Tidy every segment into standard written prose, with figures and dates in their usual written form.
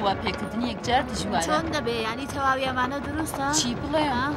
بڕوا پێکردنی یەکجار دژوارە. چۆن دەبێ؟ یانی تەواوی ئەمانە دروستە؟ چی بڵێم؟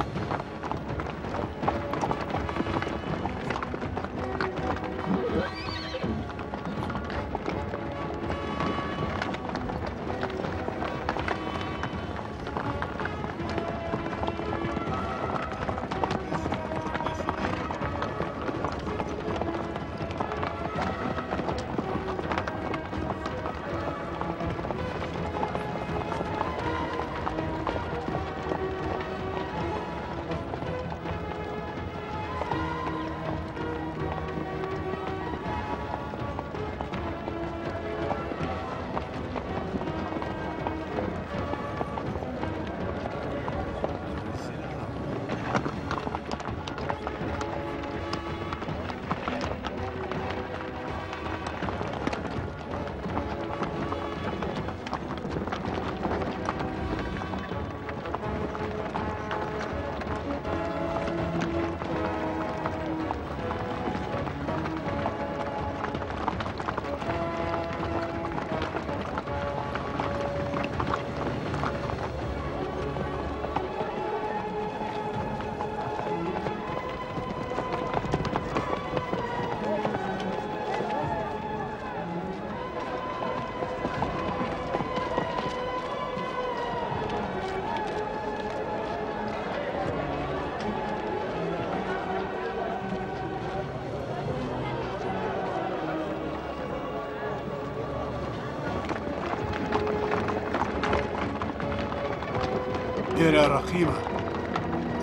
ئێرە ڕەقیمە.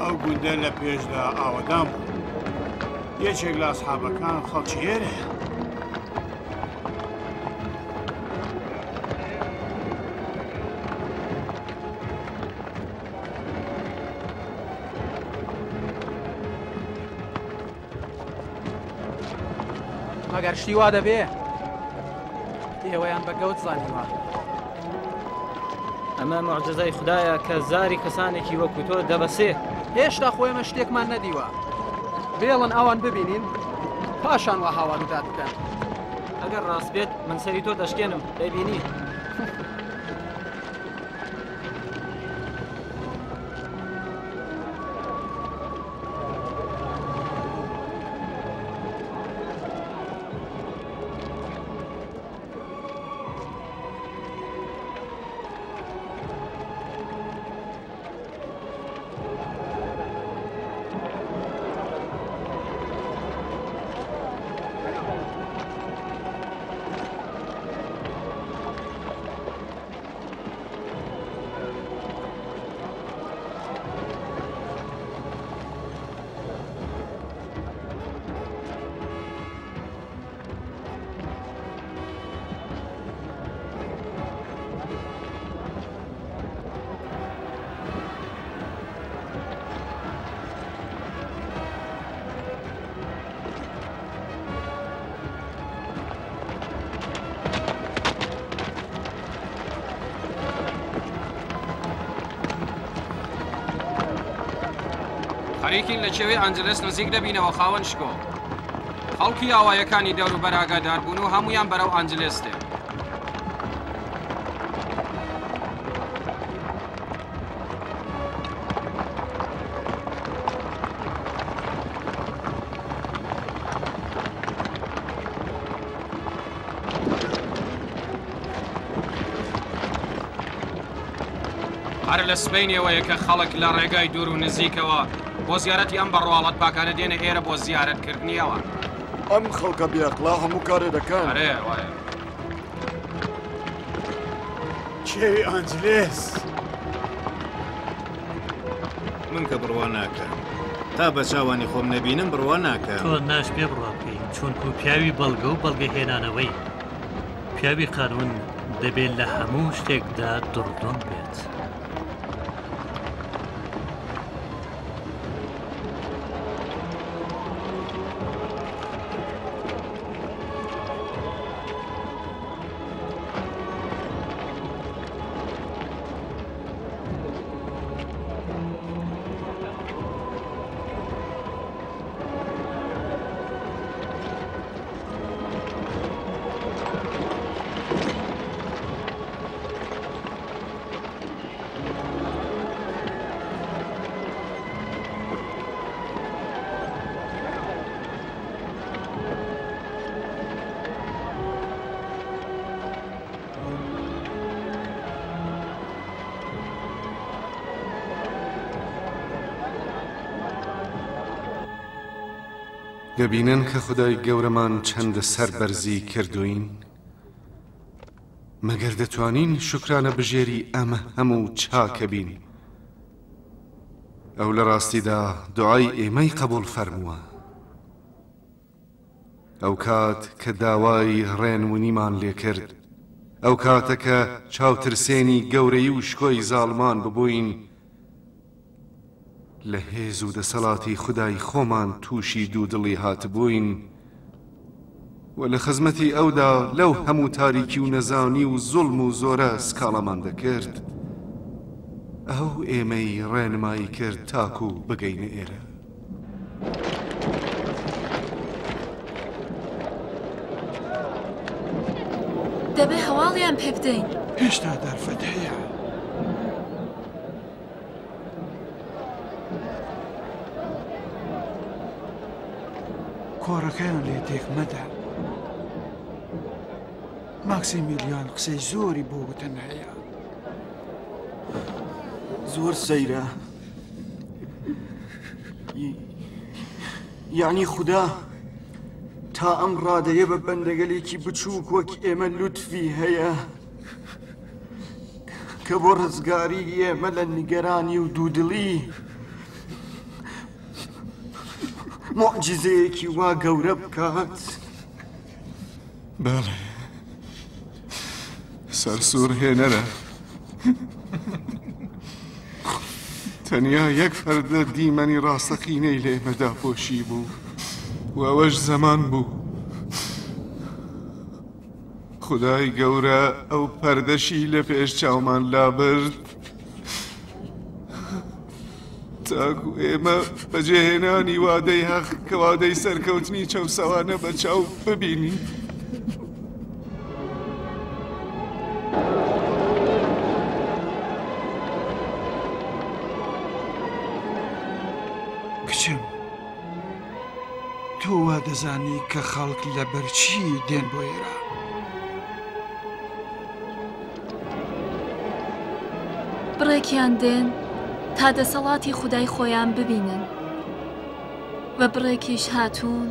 ئەو گوندە لە پێشدا ئاوەدان بوو. یەکێک لە ئەسحابەکان خەڵکی ئێرەیە. مەگەر شتی وا دەبێ؟ ئێوەیان بە گەوت زانیوە. ئەمە موعجزەی خودایە کە زاری کەسانێکی وەکو تۆ دەبەسێ. هێشتا خۆ ئێمە شتێکمان نەدیوە. بێڵن ئەوان ببینین پاشان وا هاوار و داد بکەن. ئەگەر ڕاست بێت من سەری تۆ دەشکێنم دەیبینی. خەریکین لە کێوی ئەنجلس نزیک دەبینەوە خاوەن شکۆ. خەڵکی ئاوایەکانی دەوروبەر ئاگادار بوون و هەموویان بەرەو ئەنجلس دێن. هەر لە سبەینێوەیە کە خەڵک لە ڕێگای دوور و نزیکەوە بۆ زیارەتی ئەم بەڕواڵەت پاکانە دێنە ئێرە بۆ زیارەت کردنی ئەوان. ئەم خەڵکە بێئەقڵە هەموو کارێ دەکەن. ئەرێ وایە. کێوی ئانجلێس. من کە بڕوا ناکەم. تا بە چاوانی خۆم نەبینم بڕوا ناکەم. تۆ ناشبێ بڕوا بکەی چونکو پیاوی بەڵگە و بەڵگە هێنانەوەی. پیاوی قانون دەبێ لە هەموو شتێکدا دڕدۆنگ بێت. دەبینن کە خودای گەورەمان چەندە سەربەرزی کردووین؟ مەگەر دەتوانین شوکرانە بژێری ئەم هەموو چاکە بین؟ ئەو لە ڕاستیدا دوعای ئێمەی قەبوڵ فەرمووە. ئەو کات کە داوای ڕێنمونیمان لێ کرد، ئەو کاتە کە چاوترسێنی گەورەیی و شکۆی زاڵمان ببووین، لە هێز و دەسەڵاتی خودای خۆمان تووشی دوودڵی هاتبووین و لە خزمەتی ئەودا لەو هەموو تاریکی و نەزانی و زوڵم و زۆرە سکاڵامان دەکرد، ئەو ئێمەی ڕێنمایی کرد تاکوو بگەینە ئێرە. دەبێ هەواڵیان پێ بدەین. هێشتا دەرفەت هەیە. کۆڕەکەیان لێ تێک مەدە. ماکسیمیلیان قسەی زۆری بۆ وتن هەیە. زۆر سەیرە. یعنی خودا تا ئەم ڕادەیە بە بەندەگەلێکی بچووک وەک ئێمە لوتفی هەیە کە بۆ ڕزگاری ئێمە لە نیگەرانی و دوودڵی موعجیزەیەکی وا گەورە بکات. بەڵێ سەرسوڕهێنەرە. تەنیا یەک فەردە دیمەنی ڕاستەقینەی لە ئێمە داپۆشی بوو و ئەوەش زەمان بوو. خودای گەورە ئەو پەردەشی لە پێش چاومان لابرد تاکو ئێمە بەجێهێنانی وادەی هەق کە وادەی سەرکەوتنی چەوسەوانە بە چاو ببینین. کچم تۆ وا دەزانی کە خەڵک لەبەر چی دێن بۆ ئێرە؟ بڕێکیان دێن تا دەسەڵاتی خودای خۆیان ببینن و بڕێکیش هاتوون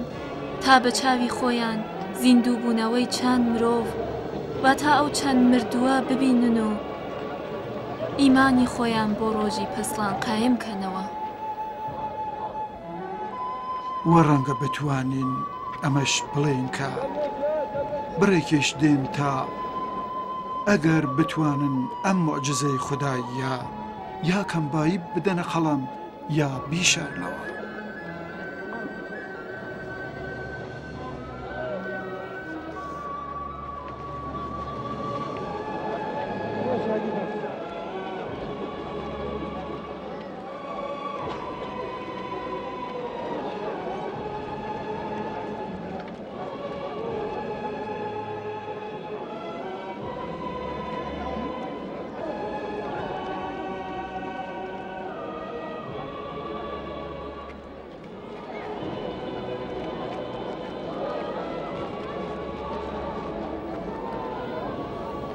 تا بە چاوی خۆیان زیندووبوونەوەی چەند مرۆڤ واتا ئەو چەند مردووە ببینن و ئیمانی خۆیان بۆ ڕۆژی پەسڵان قایم کەنەوە. وە ڕەنگە بتوانین ئەمەش بڵێین کە بڕێکیش دێن تا ئەگەر بتوانن ئەم موعجیزەی خوداییە یا کەمبایی بدەنە قەڵەم یا بیشارنەوە.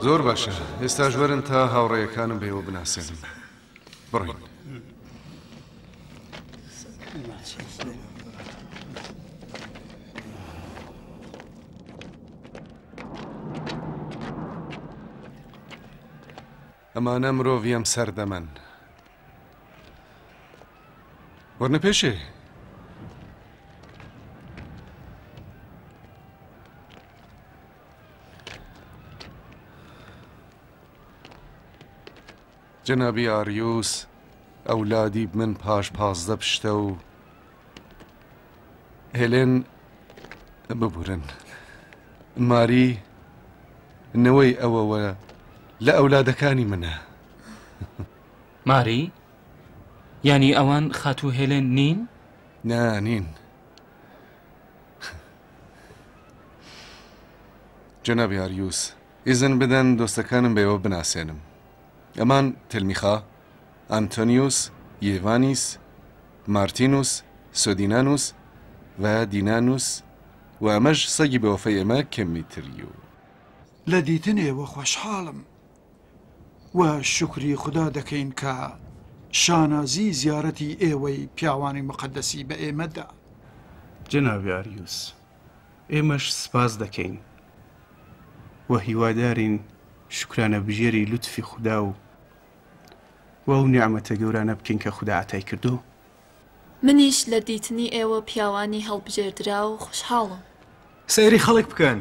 زۆر باشە ئێستاش وەرن تا هاوڕێیەکانم بەێوە بناسێنم. بڕۆین. ئەمانە مرۆڤی ئەم سەردەمەن. وەرنە پێشێ. جەنابی ئاریوس ئەولادی من پاش 15 پشتە و هێلێن ببورن ماری نەوەی ئەوەوە لە ئەولادەکانی منە. ماری؟ یانی ئەوان خاتوو هێلێن نین؟ نا نین. جەنابی ئاریوس ئیزن بدەن دۆستەکانم بە ئێوە بناسێنم. ئەمان تلمیخا، ئانتۆنیوس، یێڤانیس، مارتینوس، سۆدینانوس و دینانوس و ئەمەش سەگی بەوەفای ئێمە کێمیتریو. لە دیتن ئێوە خۆشحاڵم و شوکری خودا دەکەین کە شانازی زیارەتی ئێوەی پیاوانی موقەدەسی بە ئێمە دا. جەنابی ئاریوس، ئێمەش سپاس دەکەین و هیوادارین شوکرانەبژێری لوتفی خودا و و ئەو نیعمەتە گەورانە بکەین کە خودا عەتای کردۆ. منیش لە دیتنی ئێوە پیاوانی هەڵبژێردراو خوشحاڵم. سەیری خەڵک بکەن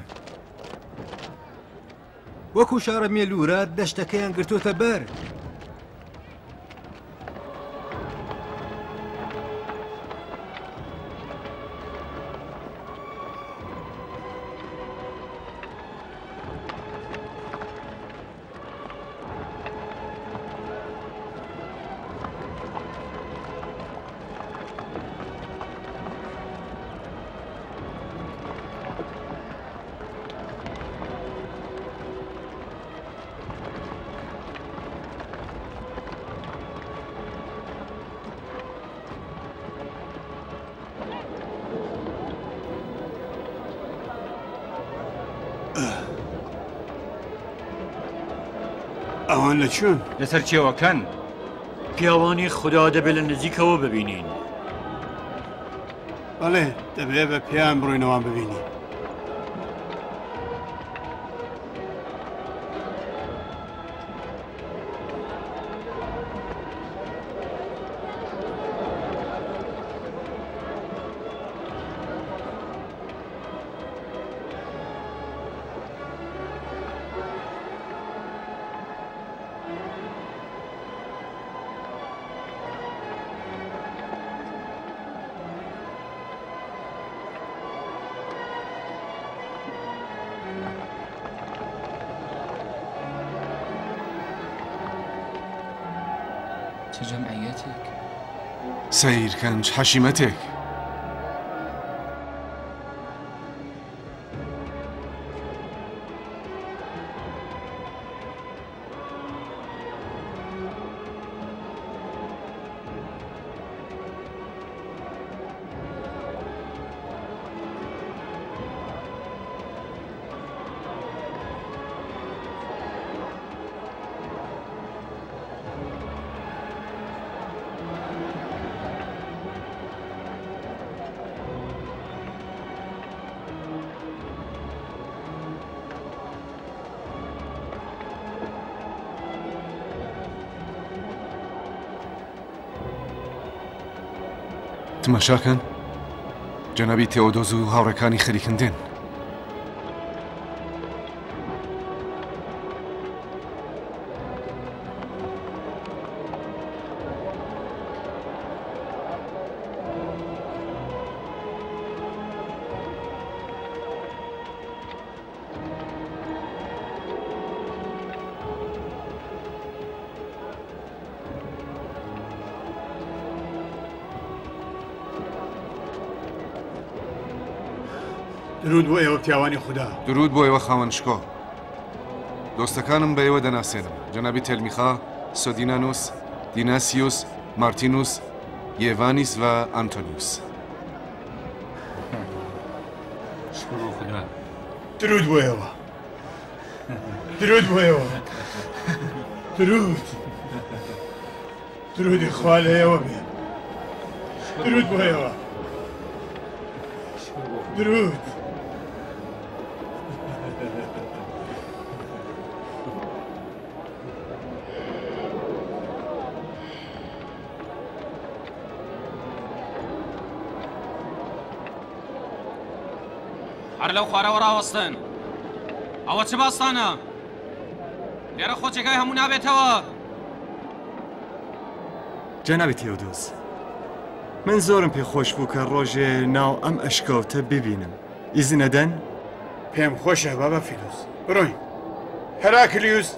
وەکو شارە مێلوورە دەشتەکەیان گرتووەتە بەر. ئەوان لە کوێن؟ لەسەر کێوەکەن. پیاوانی خودا دەبێ لە نزیکەوە ببینین. بەڵێ، دەبێ بە پێیان بڕۆین ئەوان ببینین. چ جەمعیەتێک. سەیرکەن چ حەشیمەتێک. تماشاکەن جەنابی تێئۆدۆز و هاوڕێکانی خەریکن دێن. درود بۆ ئێوە پیاوانی خودا. درود بۆ ئێوە خاوەن شکۆ. دۆستەکانم بە ئێوە دەناسێنم، جەنابی تێلمیخا، سۆدینانوس، دیناسیوس، مارتینوس، یێڤانیس و ئانتۆنیوس. شکر بۆ خودا. درود بۆ ئێوە. درود بۆ ئێوە. درود. درودی خوا لە ئێوە بێ. درود بۆ ئێوە. درود. هەر لەو خوارەوە ڕاوەستن. ئەوە چ باستانە؟ لێرە خۆ جێگای هەموو نابێتەوە. جەنابی تێودۆز، من زۆرم پێ خۆش بوو کە ڕۆژێ ناو ئەم ئەشکەوتە ببینم. ئیزن ئەدەن؟ پێم خۆشە بابا فیلوس. بڕۆین. هەراکلیوس!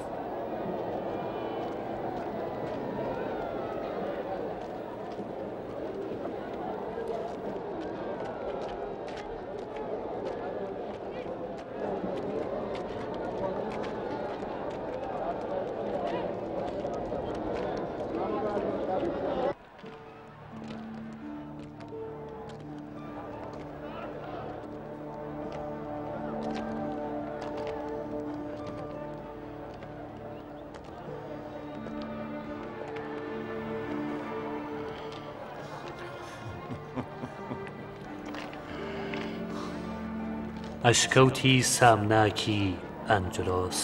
ئەشکەوتی سامناکی ئەنجلۆس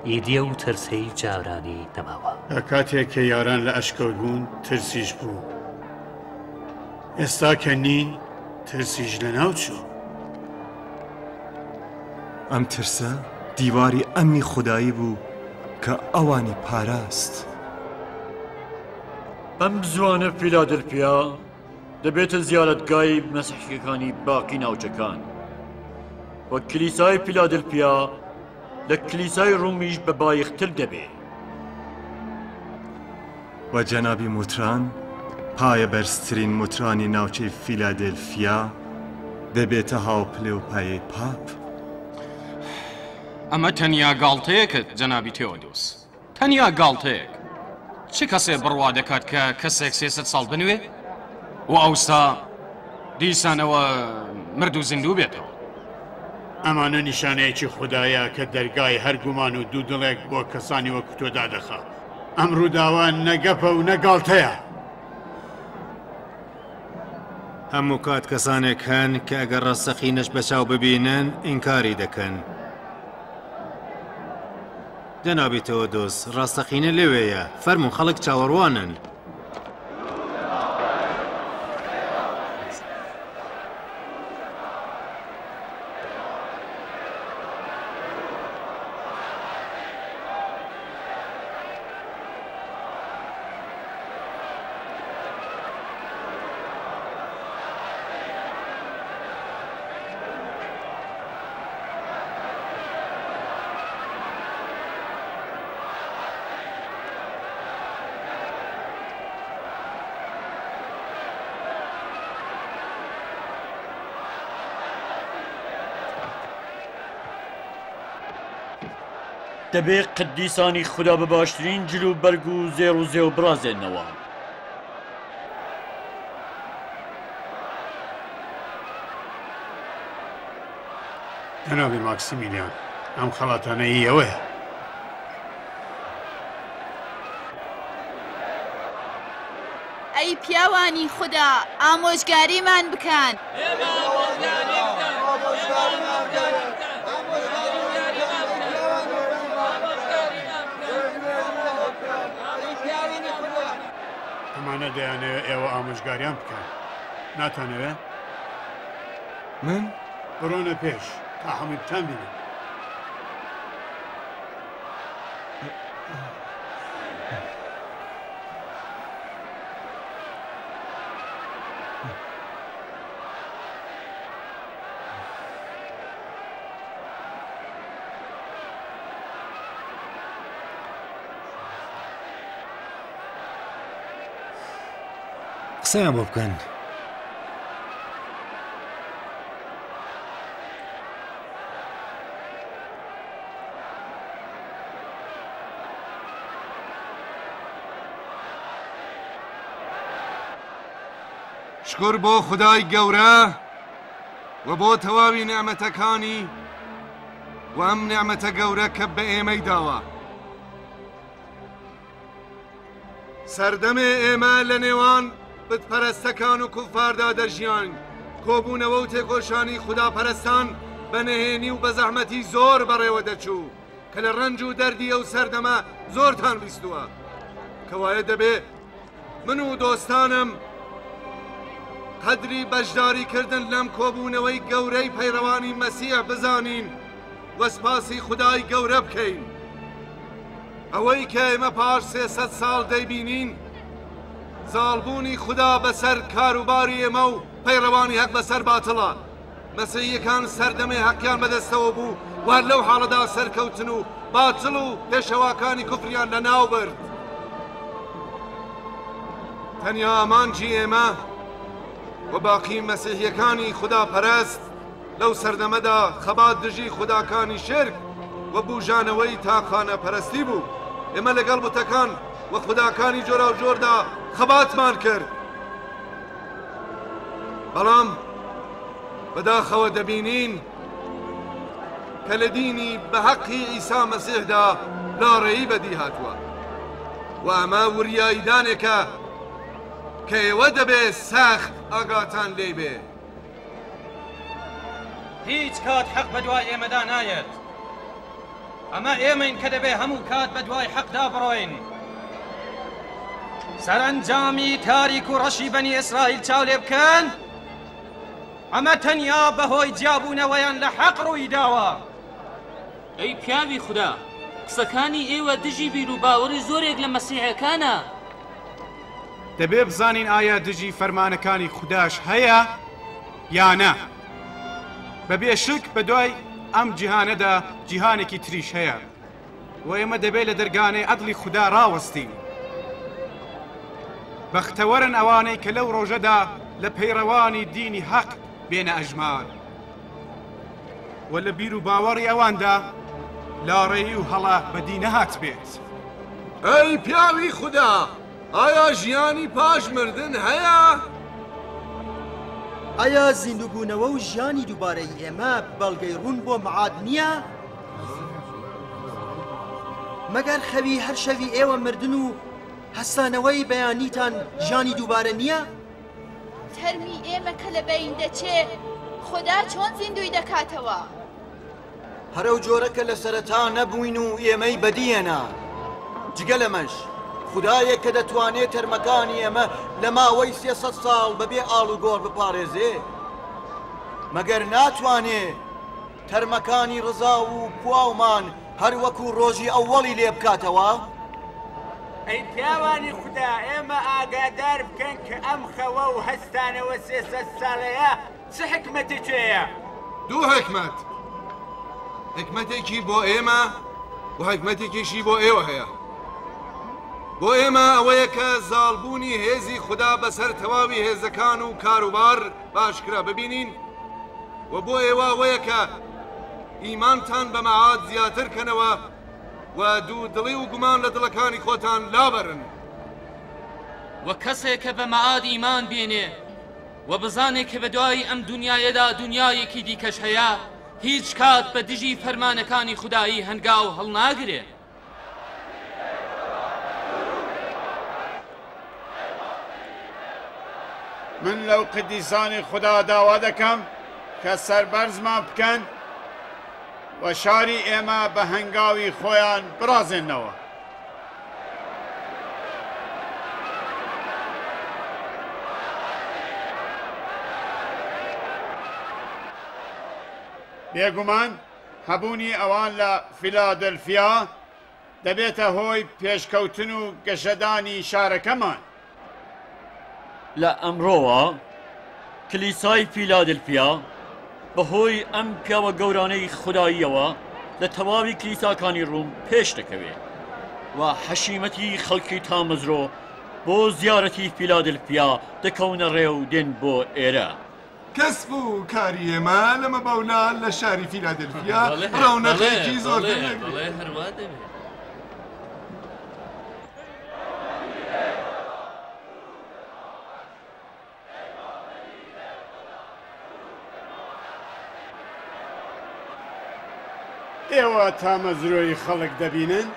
ئیدی ئەو ترسەی جارانی نەماوە. تا کاتێک کە یاران لە ئەشکەوت بوون ترسیش بوو. ئێستا کە نین ترسیش لەناو چوو. ئەم ترسە دیواری ئەمنی خودایی بوو کە ئەوانی پاراست. بەم زووانە فیلادلفیا دەبێتە زیارەتگای مەسیحییەکانی باقی ناوچەکان و کلیسای فیلادلفیا لە کلیسای ڕومیش بە بایەختر دەبێ. و جەنابی موتران، پایەبەرزترین موترانی ناوچەی فیلادلفیا، دەبێتە هاوپلە و پایەی پاپ. ئەمە تەنیا گاڵتەیەکە جەنابی تێۆدوس. تەنیا گاڵتەیەک. چ کەسێ بڕوا دەکات کە کەسێک 300 ساڵ بنوێ و ئەوسا دیسانەوە مرد و زیندوو بێتەوە؟ ئەمانە نیشانەیەکی خودایە کە دەرگای هەر گومان و دوودڵێک بۆ کەسانی وەک تۆ دادەخا. ئەم ڕووداوە نە گەپە و نە گاڵتەیە. هەموو کات کەسانێک هەن کە ئەگەر ڕاستەقینەش بە چاو ببینن ئینکاری دەکەن. جەنابی تەوەدۆس، ڕاستەقینە لەوێیە، فەرموون خەڵک چاوەڕوانن. دەبێ قدیسانی خودا بە باشترین جل و بەرگ و زێڕ و زێو بڕازێنەوە. جەنابی ماکسیمیلیان، ئەم خەڵاتانە هی ئێوەیە. ئەی پیاوانی خودا، ئامۆژگاریمان بکەن. ئەمانە دەیانەوێ ئێوە ئامۆژگاریان بکەن. ناتانەوێ؟ من؟ بڕۆنە پێش تا هەمووی بتانبینن. قسەیان بۆ بکەن. شکر بۆ خودای گەورە و بۆ تەواوی نیعمەتەکانی و ئەم نیعمەتە گەورە کە بە ئێمەی داوە. سەردەمێ ئێمە لە نێوان بتپەرستەکان و کوفاردا دەژیاین، کۆبوونەوە و تێکۆشانی خوداپەرستان بە نهێنی و بە زەحمەتی زۆر بەڕێوە دەچوو کە لە ڕەنج و دەردی ئەو سەردەمە زۆرتان بیستووە. کەوایە دەبێ من و دۆستانم قەدری بەشداری کردن لەم کۆبوونەوەی گەورەی پەیڕەوانی مەسیح بزانین و سپاسی خودای گەورە بکەین. ئەوەی کە ئێمە پاش 300 ساڵ دەیبینین زاڵبوونی خودا بەسەر کاروباری ئێمە و پەیڕەوانی هەق بەسەر باتڵە. مەسیحییەکان سەردەمێ هەقیان بەدەستەوە بوو و هەر لەو حاڵەدا سەرکەوتن و باتڵ و پێشەواکانی کوفریان لەناو برد. تەنیا ئامانجی ئێمە و باقی مەسیحییەکانی خوداپەرست لەو سەردەمەدا خەبات دژی خوداکانی شرک و بوژانەوەی تاقانەپەرستی بوو. ئێمە لەگەڵ بتەکان و خوداکانی جۆراوجۆردا خەباتمان کرد. بەڵام بەداخەوە دەبینین کە لە دینی بە هەقی عیسا مەسیحدا لاڕێیی بەدی هاتووە و ئەمە وریاییدانێکە کە ئێوە دەبێ سەخت ئاگاتان لێی بێ. هیچ کات حەق بەدوای ئێمەدا نایەت. ئەمە ئێمەین کە دەبێ هەموو کات بەدوای حەقدا بڕۆین. سەرەنجامی تاریک و ڕەشی بەنی ئیسرائیل چاو لێ بکەن، ئەمە تەنیا بەهۆی جیابوونەوەیان لە حەق ڕووی داوە. ئەی پیاوی خودا، قسەکانی ئێوە دژی بیروباوەڕی زۆرێک لە مەسیحیەکانە. دەبێ بزانین ئایا دژی فەرمانەکانی خوداش هەیە یا نا. بەبێ شک بەدوای ئەم جیهانەدا جیهانێکی تریش هەیە و ئێمە دەبێ لە دەرگانەی عەدڵی خودا ڕاوەستین. بەختەوەرن ئەوانەی کە لەو ڕۆژەدا لە پەیڕەوانی دینی هەق بێنە ئەژمار و لە بیر و باوەڕی ئەواندا لاڕێی و هەڵە بەدی نەهاتبێت. ئەی پیاوی خودا، ئایا ژیانی پاش مردن هەیە؟ ئایا زیندووبوونەوە و ژیانی دووبارەی ئێمە بەڵگەی ڕوون بۆ مەعاد نییە؟ مەگەر خەوی هەر شەوی ئێوە مردن و هەستانەوەی بەیانیتان ژیانی دووبارە نییە؟ تەرمی ئێمە کە لە بەین دەچێ، خودا چۆن زیندووی دەکاتەوە؟ هەر ئەو جۆرە کە لە سەرەتا نەبووین و ئێمەی بەدیهێنا. جگە لەمەش، خودایەک کە دەتوانێ تەرمەکانی ئێمە لە ماوەی 300 ساڵ بەبێ ئاڵوگۆڕ بپارێزێ، مەگەر ناتوانێ تەرمەکانی ڕزاو و پواومان هەر وەکوو ڕۆژی ئەوەڵی لێ بکاتەوە؟ ئەی پیاوانی خودا، ئێمە ئاگادار بکەن کە ئەم خەوە و هەستانەوە 300 ساڵەیە چ حیکمەتێکی هەیە؟ دوو حیکمەت، حیکمەتێکی بۆ ئێمە و حیکمەتێکیشی بۆ ئێوە هەیە. بۆ ئێمە ئەوەیە کە زاڵبوونی هێزی خودا بەسەر تەواوی هێزەکان و کاروبار بە ئاشکرا ببینین و بۆ ئێوە ئەوەیە کە ئیمانتان بە مەعاد زیاتر کەنەوە و دوودڵی و گومان لە دڵەکانی خۆتان لابەرن. وە کەسێک کە بە مەعاد ئیمان بێنێ و بزانێ کە بەدوای ئەم دونیایەدا دونیایەکی دیکەش هەیە، هیچ کات بە دژی فەرمانەکانی خودایی هەنگاو هەڵناگرێ. من لەو قدیسانی خودا داوا دەکەم کە سەربەرزمان بکەن و شاری ئێمە بە هەنگاوی خۆیان بڕازێننەوە. بێگومان هەبوونی ئەوان لە فیلادلفیا دەبێتە هۆی پێشکەوتن و گەشەدانی شارەکەمان. لە ئەمڕۆوە کلیسای فیلادلفیا بەهۆی ئەم پیاوە گەورانەی خوداییەوە لە تەواوی کلیساکانی ڕوم پێش دەکەوێ و حەشیمەتی خەڵکی تامەزرۆ بۆ زیارەتی فیلادلفیا دەکەونە ڕێ و دێن بۆ ئێرە. کەسب و کاری ئێمە لەمە بەولا لە شاری فیلادلفیا ڕەونەقێکی زۆرتر دەگرێت. ئێوە تامەزرۆی خەڵک دەبینن؟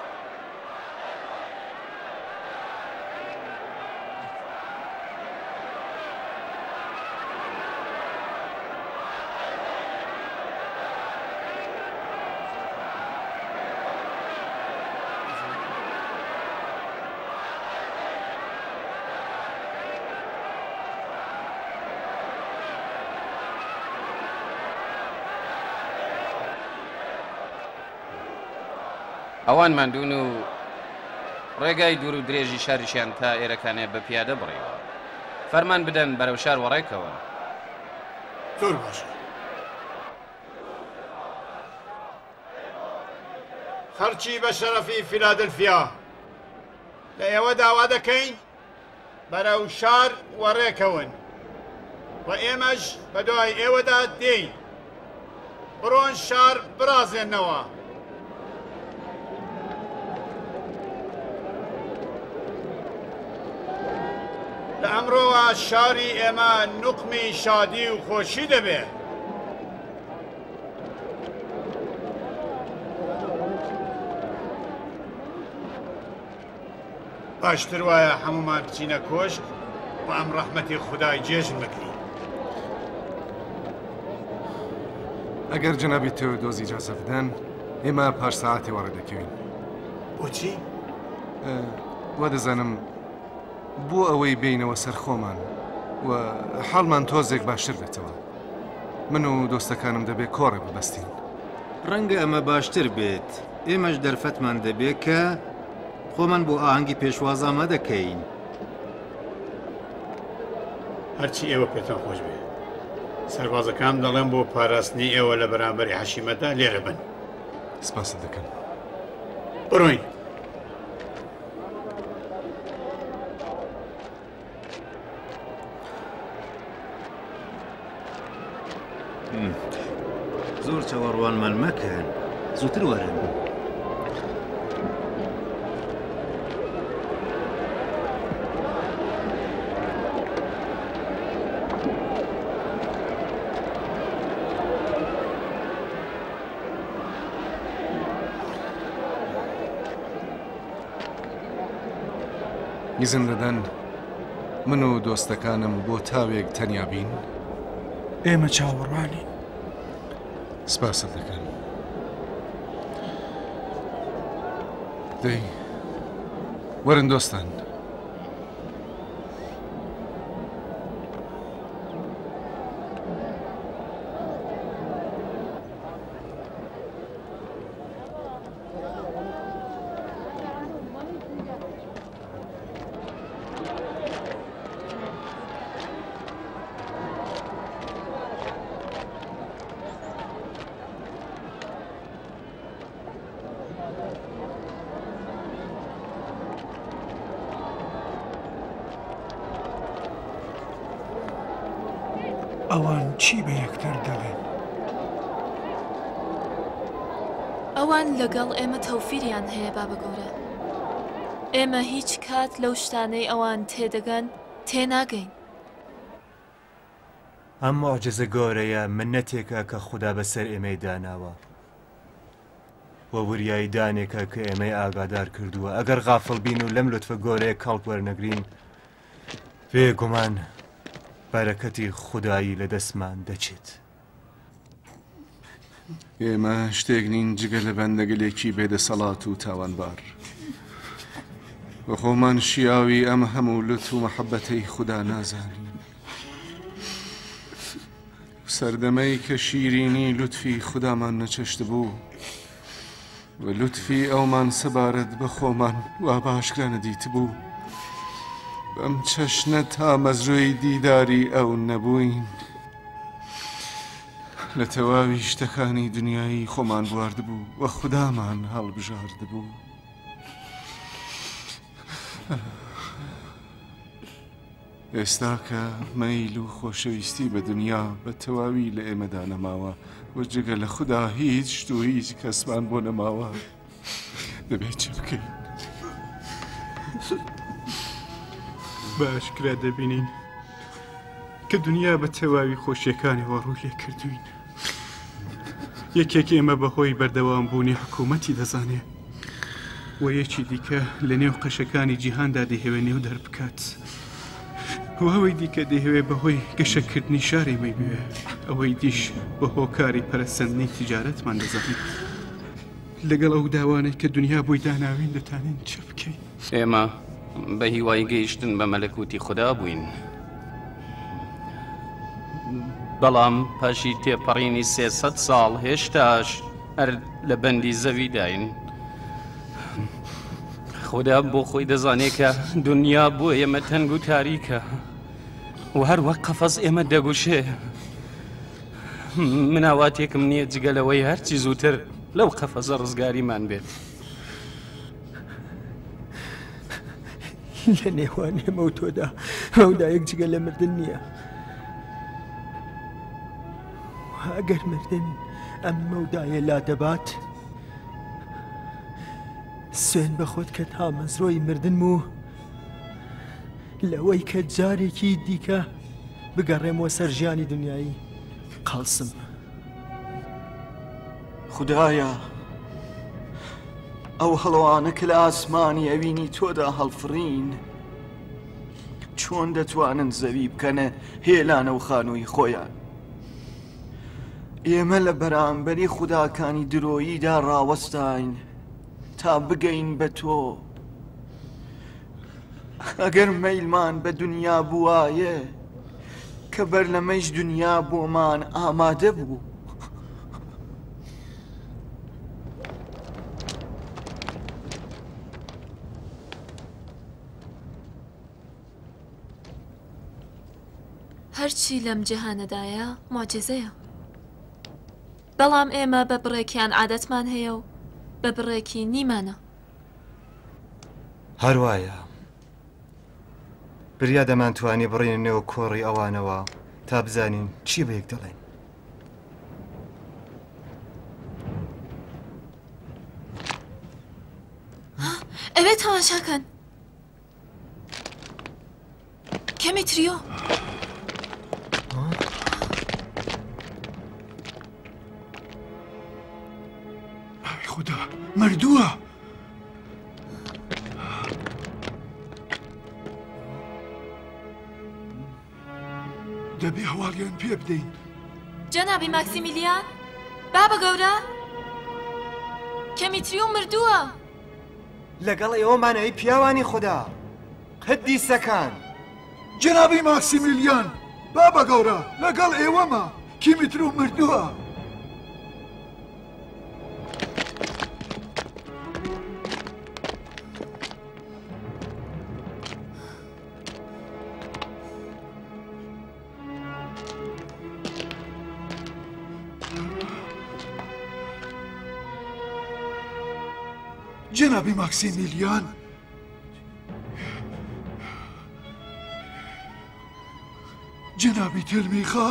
ئەوان ماندوون و ڕێگای دوور و درێژی شاریشیان تا ئێرەکانێ بە پیادە بڕیوە. فەرمان بدەن بەرەو شار وەڕێکەون. زۆر باشە. خەڵکی بە شەرەفی فیلادلفیا لە ئێوە داوا دەکەین بەرەو شار وەڕێکەون و ئێمەش بەدوای ئێوەدا دێین. بڕۆن شار بڕازێنەوە. لە ئەمڕۆوە شاری ئێمە نوقمی شادی و خۆشی دەبێ. باشتر وایە هەموومان بچینە کۆشک و ئەم ڕەحمەتی خودای جێژن بگرین. ئەگەر جەنابی تێۆدۆز ئیجازە بدەن، ئێمە پاش سەعاتێ وەڕێ دەکەوین. بۆچی؟ وا دەزانم بۆ ئەوەی بێینەوە سەر خۆمان و حاڵمان تۆزێک باشتر بێتەوە. من و دۆستەکانم دەبێ کۆڕێ ببەستین. ڕەنگە ئەمە باشتر بێت. ئێمەش دەرفەتمان دەبێ کە خۆمان بۆ ئاهەنگی پێشواز ئامادە کەین. هەرچی ئێوە پێتان خۆش بێ. سەربازەکانم دەڵێم بۆ پاراستنی ئێوە لە بەرامبەری حەشیمەتدا لێرە بن. سپاست دەکەم. بڕۆین. زۆر چاوەڕوانمان مەکەن زووتر وەرن. ئیزن دەدەن من و دۆستەکانم بۆ تاوێک تەنیا بین؟ ئێمە چاوەڕوانین. سپاست دەکەم. دەی وەرن دۆستان. ئەوان چی بە یەکتر دەڵێن؟ ئەوان لەگەڵ ئێمە تەوفیریان هەیە بابە گەورە. ئێمە هیچ کات لەو شتانەی ئەوان تێدەگەن تێناگەین. ئەم موعجیزە گەورەیە منەتێکە کە خودا بەسەر ئێمەی داناوە و وریاییدانێکە کە ئێمەی ئاگادار کردووە. ئەگەر غافڵ بین و لەم لوتفە گەورەیە کەڵک وەرنەگرین، بێگومان بەرەکەتی خودایی لە دەستمان دەچێت. ئێمە شتێک نین جگە لە بەندەگەلێکی بێدەسەڵات و تاوانبار. و خۆمان شیاوی ئەم هەموو لوتف و مەحەبەتەی خودا نازانین. سەردەمەی کە شیرینی لوتفی خودامان نەچەشتبوو و لوتفی ئەومان سەبارەت بە خۆمان وا بە ئاشکرا نەدیتبوو، بەم چەشنە تامەزرۆی دیداری ئەو نەبووین. لە تەواوی شتەکانی دنیایی خۆمان بواردبوو و خودامان هەڵبژاردبوو. ئێستا کە مەیل و خۆشەویستی بە دنیا بە تەواوی لە ئێمەدا نەماوە و جگە لە خودا هیچ شت و هیچ کەسمان بۆ نەماوە، دەبێت چ بکەین؟ بە ئاشکرا دەبینین کە دنیا بە تەواوی خۆشیەکانیەوە ڕووی لێ کردوین. یەکێک ئێمە بەهۆی بەردەوام بوونی حکوومەتی دەزانێ و یەکی دیکە لە نێو قەشەکانی جیهاندا دەیهەوێ نێو دەربکات و ئەوەی دیکە دەیهەوێ بەهۆی گەشەکردنی شاری مەی بوێ، ئەوەی دیش بە هۆکاری پەرەسەندنی تیجارەتمان دەزانێت. لەگەڵ ئەو داوانەی کە دنیا بۆی داناوین دەتانین چ بکەین؟ ئێمە بە هیوای گەیشتن بە مەلەکوتی خودا بووین. بەڵام پاشی تێپەڕینی 300 ساڵ هێشتاش هەر لە بەندی زەویداین. خودا بۆ خۆی دەزانێ کە دنیا بۆ ئێمە تەنگ و تاریکە و هەر وەک قەفەز ئێمە دەگوشێ. من ئاواتێکم نییە جگە لەوەی هەرچی زووتر لەو قەفەزە ڕزگاریمان بێت. لە نێوان ئێمە و تۆدا مەودایەک جگە لە مردن نییە. ئەگەر مردن ئەم مەودایە لا دەبات، سوێن بە خۆت کە تامەزرۆی مردنم و لەوەی کە جارێکی دیکە بگەڕێمەوە سەر ژیانی دنیایی قەڵسم. خودایە ئەو هەڵۆانە کە لە ئاسمانی ئەوینی تۆدا هەڵفڕین چۆن دەتوانن زەوی بکەنە هێلانە و خانووی خۆیان؟ ئێمە لە بەرامبەری خوداکانی درۆییدا ڕاوەستاین تا بگەین بە تۆ. ئەگەر مەیلمان بە دنیا بوایە کە بەر لەمەیش دنیا بۆمان ئامادە بوو. هەرچی لەم جیهانەدایە موعجیزەیە. بەڵام ئێمە بە بڕێکیان عادەتمان هەیە و بە بڕێکی نیمانە. هەر وایە. بریا دەمانتوانی بڕینە نێو کۆڕی ئەوانەوە تا بزانین چی بە یەک دەڵێن. ئەوێ تەماشاکەن. کەمیتریۆ. ئای خودا مردووە. دەبێ هەواڵیان پێ بدەین. جەنابی ماکسیمیلیان، بابە گەورە، کەمیتریۆ مردووە. لەگەڵ ئێوەمان ئەی پیاوانی خودا، قدیسەکان. جەنابی ماکسیمیلیان، بابە گەورە، لەگەڵ ئێوەمە، کیمیترو مردووە. جەنابی ماکسیمیلیان جەنابی تێلمیخا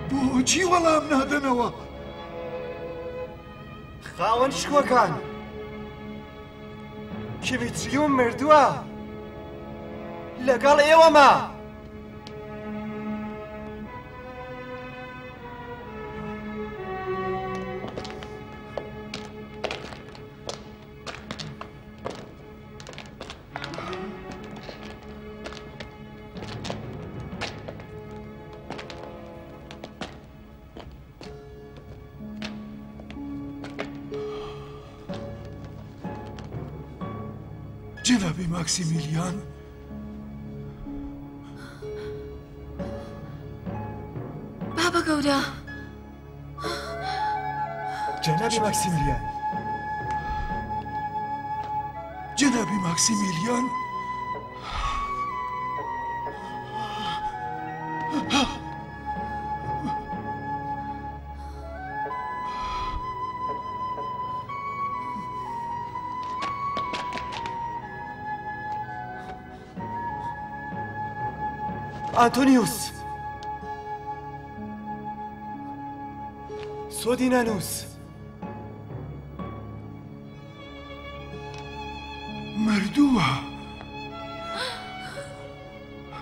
بۆچی وەڵام نادەنەوە؟ خاوەن شکۆکان کیمیتریوم مردووە لەگەڵ ئێوەمە. جەنابی ماکسیمیلیان بابە گەورە جەنابی ماکسیمیلیان جەنابی ماکسیمیلیان ئانتۆنیوس سۆدینانوس مردووە.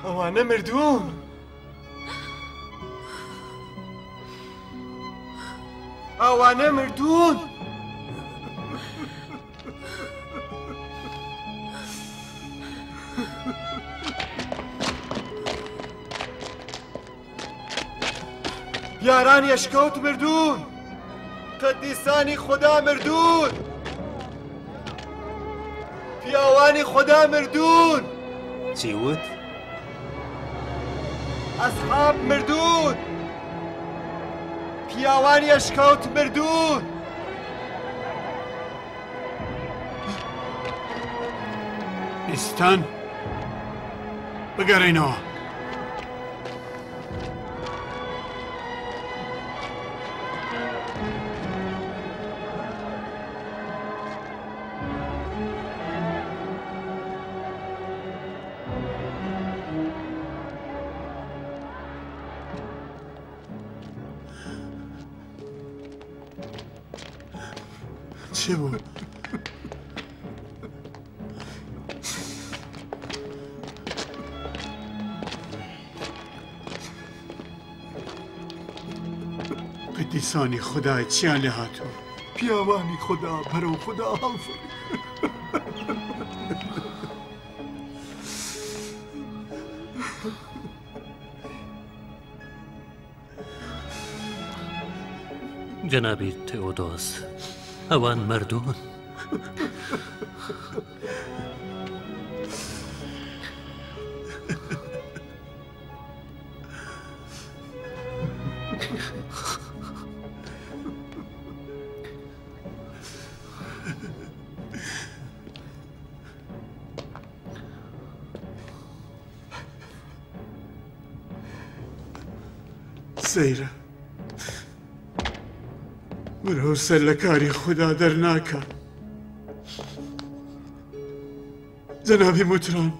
ئەوانە مردوون. ئەوانە مردوون. یارانی ئەشکەوت مردوون. قدیسانی خودا مردوون. پیاوانی خودا مردوون. چی وت؟ ئەسحاب مردوون. پیاوانی ئەشکەوت مردوون. ئیستان بگەڕێنەوە. چی بوو؟ قدیسانی خودای چیان لێ هاتوو؟ پیاوانی خودا بەرەو خودا هەڵفڕین. جەنابی تئۆدۆس، ئەوان مردوون. سەیرە مرۆڤ سەر لە کاری خودا دەرناکا. جەنابی موتران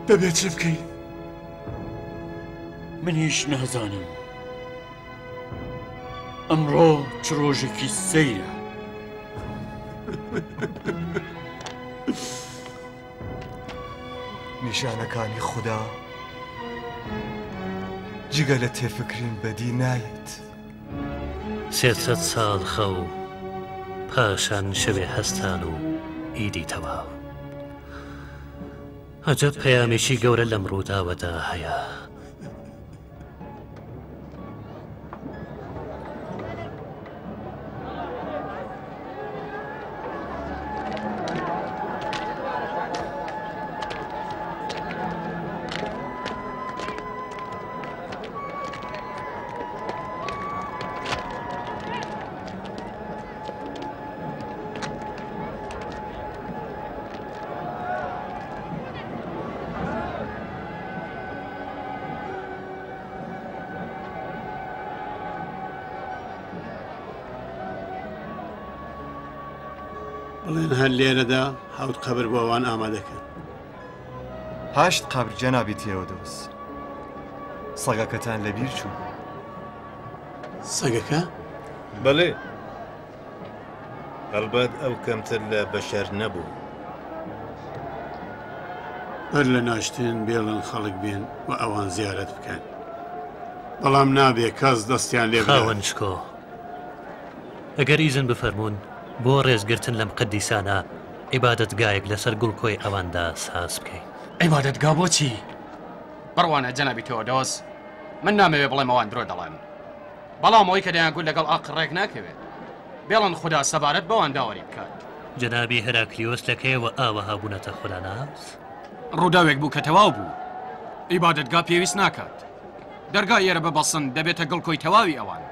دەبێت چ بکەین؟ منیش نازانم. ئەمڕۆ چ ڕۆژێکی سەیرە. نیشانەکانی خودا جگە لە تێفکرین بەدی نایەت. 300 ساڵ خەو، پاشان شەوێ هەستان و ئیدی تەواو. عەجەب پەیامێکی گەورە لەم ڕووداوەدا هەیە. بڵێن هەر لێرەدا حەوت قەبر بۆ ئەوان ئامادەکەن. هەشت قەبر جەنابی تێۆدۆس. سەگەکەتان لەبیر چوو. سەگەکە؟ بەڵێ. هەڵبەت ئەو کەمتر لە بەشەر نەبوو. بەر لە ناشتن بێڵن خەڵک بێن و ئەوان زیارەت بکەن. بەڵام نابێ کەس دەستیان لێ بدات. خاوەن شکۆ، ئەگەر ئیزن بفەرموون بۆ ڕێزگرتن لەم قەدیسانە عیبادەتگایەک لەسەر گوڵکۆی ئەواندا ساز بکەین. عیبادەتگا بۆ چی؟ بڕوانە جەنابی تێۆدۆس، من نامەوێ بڵێم ئەوان درۆ دەڵێن. بەڵام ئەوەی کە دەیانگوت لەگەڵ ئەقڵ ڕێک ناکەوێت. بێڵن خودا سەبارەت بەوان داوەری بکات. جەنابی هێراکلیۆس لە کەیەوە ئاوەها بوونەتە خوداناس؟ ڕووداوێک بوو کە تەواو بوو. عیبادەتگا پێویست ناکات. دەرگای ئێرە ببەستن دەبێتە گڵکۆی تەواوی ئەوان.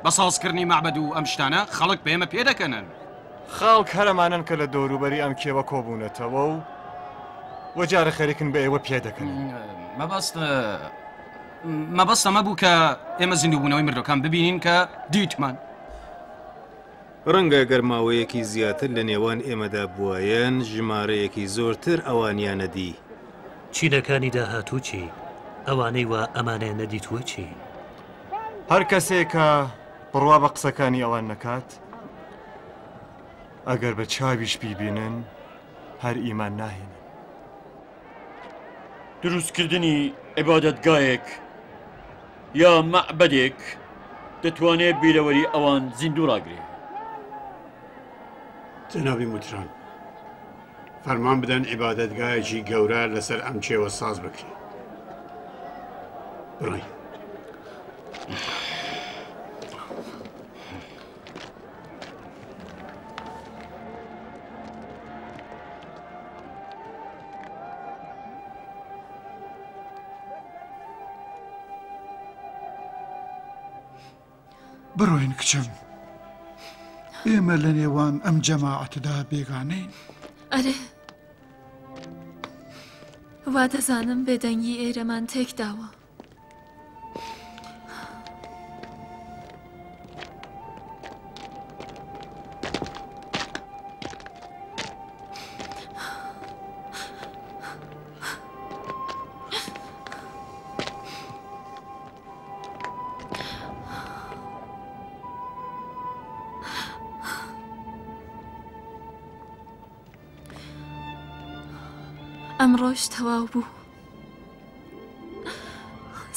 بە سازکردنی مەعبەد و ئەم شتانە خەڵک بە ئێمە پێدەکەنن. خەڵک هەر ئەمانەن کە لە دەوروبەری ئەم کێوە کۆبوونەتەوە و و جارە خەریکن بە ئێوە پێدەکەنن. مەبەست مەبەست ئەمە بوو کە ئێمە زیندووبوونەوەی مردووەکان ببینین کە دیتمان. ڕەنگە گەر ماوەیەکی زیاتر لە نێوان ئێمەدا بوایەن، ژمارەیەکی زۆرتر ئەوانیانە دی. چینەکانی داهاتوو چی؟ ئەوانەی وا ئەمانەیان نەدیتووە چی؟ هەر کەسێ کە بڕوا بە قسەکانی ئەوان نەکات، ئەگەر بە چاویش بیبینن، هەر ئیمان ناهێنن. دروستکردنی عیبادەتگایەک یا مەعبەدێک دەتوانێ بیرەوەری ئەوان زیندوو ڕاگرێ. جەنابی موتران، فەرمان بدەن عیبادەتگایەکی گەورە لەسەر ئەم کێوە ساز بکرێ. بڕۆین. بڕۆین کچم ئێمە لە نێوان ئەم جەماعەتدا بێگانەین. ئەرێ وا دەزانم بێدەنگی ئێرەمان تێکداوە. ئەمڕۆش تەواو بوو.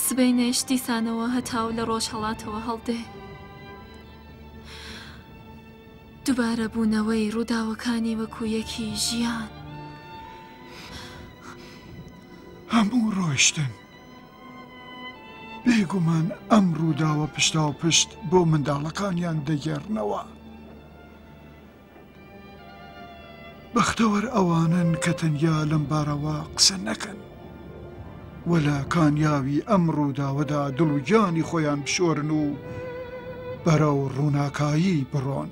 سبەینێش دیسانەوە هەتاو لە ڕۆژهەڵاتەوە هەڵدێ. دووبارە بوونەوەی ڕووداوەکانی وەکو یەکی ژیان. هەموو ڕۆیشتن. بێگومان ئەم ڕووداوە پشتاوپشت بۆ منداڵەکانیان دەگێڕنەوە. بەختەوەر ئەوانەن کە تەنیا لەم بارەوە قسە نەکەن و لە کانیاوی ئەم ڕووداوەدا دڵ و گیانی خۆیان بشۆرن و بەرەو ڕووناکایی بڕۆن.